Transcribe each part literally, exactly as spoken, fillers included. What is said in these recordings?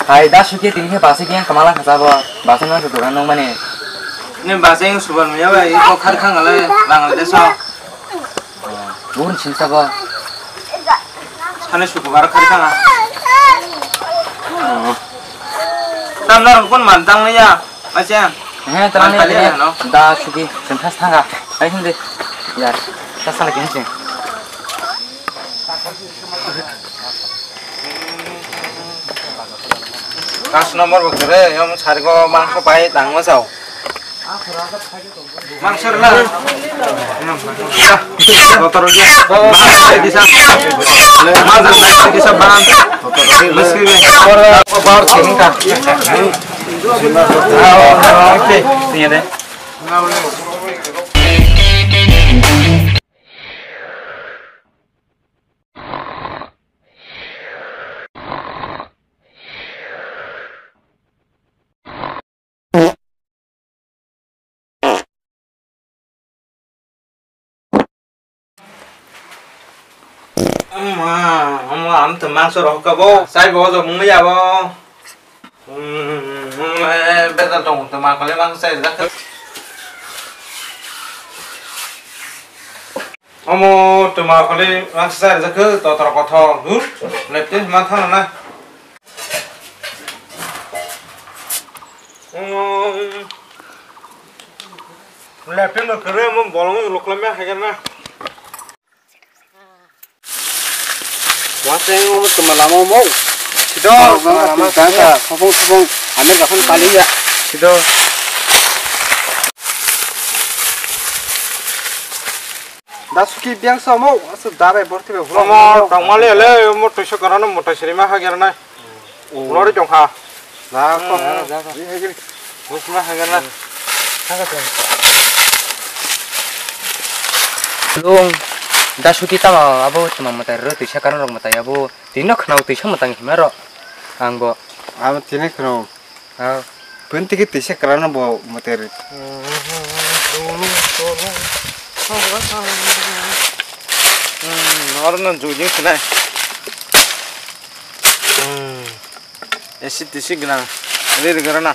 Hai da suki tini khe basi khe kamala khacha bo. Basi no sudu nang mani. Ni basi yang suban maya bai ko khar khang ale Bangladesh o. Bun chinta bo. Sani sukubar khar khang. Tam na rong pun mantang ya. Acha. He, tara ni tara da suki sentas thanga. Ai hindi. Ya, ta sala kini sih. Pas nomor bokre, yang sari ko mangko pai tang masau. Mangso rwla. Motor rwla. Bahar kisa. Bahar kisa bahar. Bahar kisa. Oke, sini deh. Ama, ama, am to mangso rohka bo. Sai bo jo mung ya bo. Hmm, hmm, eh, betal tong to ma kole mangso sai jak. Omo tuma kholi mangsa rijak khe totor kothor. Huh? Lepte ma thang na. Omo lepte no kere mo bolong lokla me hagen na. Waseng omo tuma lama mo. Sido, tuma lama tuma. Khopong khopong. Amer gaphang pali ya. Sido. Da suki biang samo, asu darai borti be hula. Omo tongmali le, omo tuiso karano motai sirima hagerna. Lori tongkha. Na ko. Ni hagir. Musma hagerna. Lung, da suki tama abo tuma motai ro tuisa karano rok motai abo. Tino khwnao tuisa motai hima ro. Ang bo. Abo tini khwnao. Ha, pun tiki tisa karana bo moter. Hmm, orang nan jujing sinai. Hmm, esi tisi genang. Lir gerana.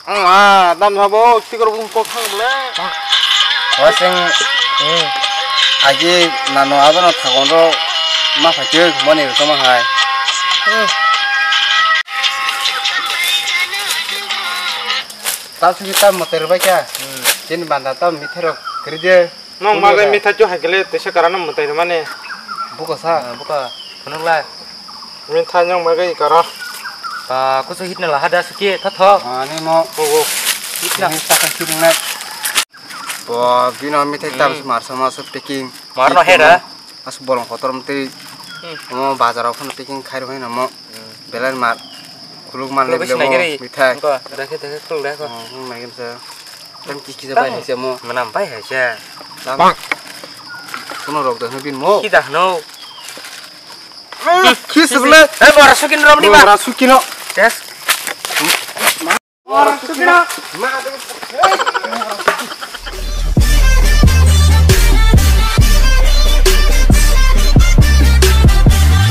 Ah, dan habo, tikor bung kok thang le. Waseng, hmm, agi nano abono thagon ro ma phaikhe moni rwtoma hai. Hmm. Tam simi tam motor bai kha. Hmm. Chini banda tam mithai rok kri de. Nong magai mitha chu haikele tesa karano mwtai mane. Buko sa, buko phunuk lai. Mitha nong magai kara. Ta kusu hitna la hada suki tha tho. Ani mo. Buko. Hitna. Ini saka hitna. Bo bino mithai tam mar sama so packing. Mar no hera. As bolong kotor mtei. Hmm. Mo bazar o phano packing khai rok namo. Hmm. Belai mar. Khuluk man le bile mo mithai. Ko, dakhe dakhe khuluk dakhe. Oh, hmm, nai gem sa. Tam kis kisa bai hai se mo. Manam bai hai se. Tam. Kuno rok da bin mo. Ki da hno. Kis bile. Eh, bora sukin rom di ba. Bora sukino. Yes. Bora sukino. Ma.